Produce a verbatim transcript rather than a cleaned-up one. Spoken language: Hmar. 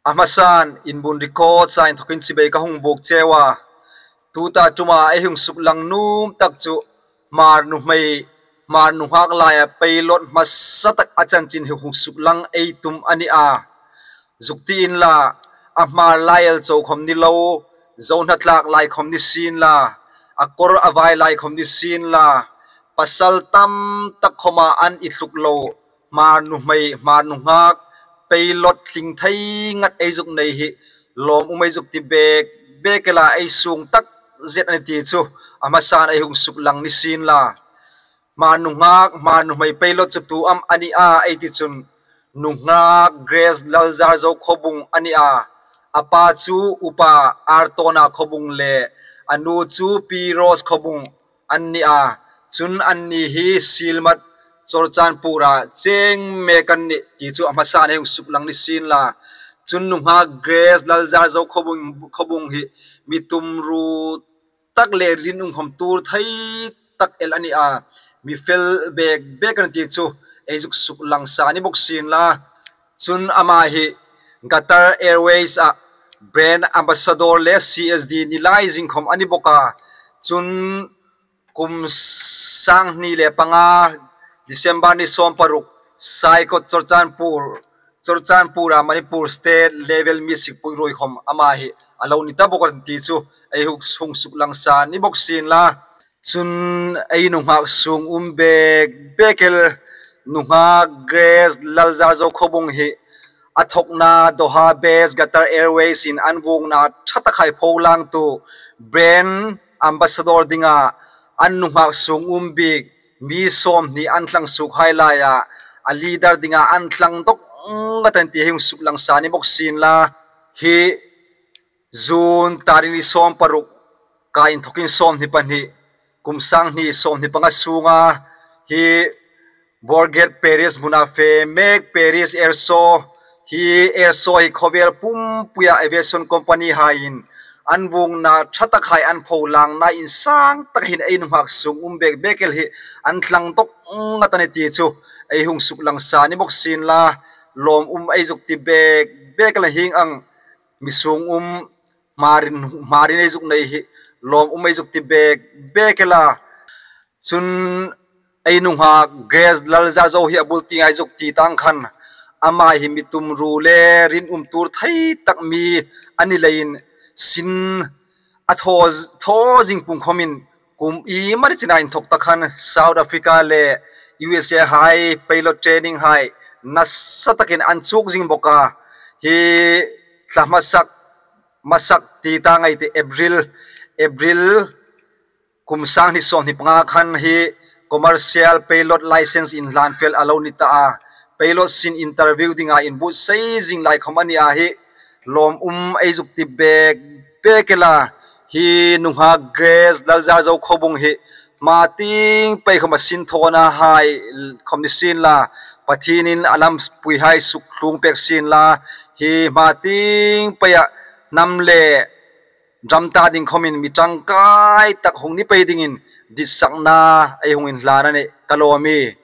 A hmasan inbun record sa inthawkin chibai ka hung buk cheu a. Tuta ṭuma ei hung suklang nuom tak chu Hmar nuhmei, Hmar nunghak laia pilot hmasa tak a chanchin hi hung suklang ei tum a ni a. Zuk ti inla, a Hmar lai el chau khawm ni lo, Zo hnatlak lai khawm ni sienla, a kawr a vai lai khawm ni sienla, pasal tam tak khawma an i thluk lo, Hmar nuhmei, Hmar nunghak pilot tling thei ngat ei zuk nei hi lawm um ei zuk ti bek bek el a, ei suong tak zet a ni ti chu a hmasan ei hung suklang ni sienla. Hmar nunghak, Hmar nuhmei pilot chu tu am a ni a ei ti chun, nunghak Grace Lalzarzo Khawbung a ni a. A pa chu Upa Artona Khawbung le a nu chu Pi Rose Khawbung an ni a. Chun anni hi Silmat Churachandpur-a cheng mek an nih ti chu a hmasan ei hung suklang ni sienla. Chun nunghak Grace Lalzarzo Khawbung, Khawbung hi mi tumru tak le rinum khawm tuor thei tak el a ni a. Mi fel bek bek a ni ti chu ei zuk suklang sa ni bawk sienla. Chun ama hi Qatar Airways-a brand ambassador le C S D ni lai zing khawm a ni bawk a. Chun kum sang hni le panga, December ni sawm paruk, Saikot Churachandpur, Churachandpur-a Manipur State level mi sikpui ruoi khawm ama hi a lo ni ta bawk a ti chu ei hung suklang sa ni bawk sienla. Chun ei nunghak suong um bek bek el nunghak Grace Lalzarzo Khawbung hi a thawkna Doha base Qatar Airways-in an vuongna ṭha takhai pho langtu brand ambassador dinga an nunghak suong um bik mi sawmhni an thlang suokhai laia a leader dinga an thlang dawk ngat a ni ti hung suklang sa ni bawk sienla. Hi June tarik ni sawm paruk, ka inthawkin sawmhni pahni, kum sang hni sawmhni panga sunga hi Bourget Paris hmuna fe mek Paris Air Show, hi Air Show hi khawvel pumpuia aviation company haiin an vuongna ṭha takhai an pho langna insang tak hin ei nunghak suong um bek bek el hi an thlang dawk ngat a ni ti chu ei hung suklang sa ni bawk sienla. Lawm um ei zuk ti bek bek el a, hieng ang mi suong um Hmarin, Hmarin ei zuk nei hi lawm um ei zuk ti bek bek el a. Chun ei nunghak Grace Lalzarzo hi a bul tienga ei zuk ti tang khan, ama hi mi tumru le rinum tuor thei tak mi a ni leiin sin a thaw, thaw zing pum khawmin kum iemani china inthawk ta khan South Africa le U S A hai pilot training hai nasa takin an chuk zing bawk a. Hi thla hmasak, hmasak ti ta ngai ti April, April kum sang hni sawmhni panga khan hi commercial pilot license inhlan fel a lo ni ta a. Pilot sin interview dinga inbuotsai zing lai khawm a ni a hi. Lawm um ei zuk ti bek bek el a. Hi nunghak Grace Lalzarzo Khawbung hi hma tieng pei khawma sinthawna hai khawm ni sienla, Pathienin a lampuihai suk tlung pek sienla, hi hma tieng peia hnam le ram ta ding khawmin mi ṭangkai tak hung ni pei dingin ditsakna ei hung inhlan a nih. Ka lawm ie.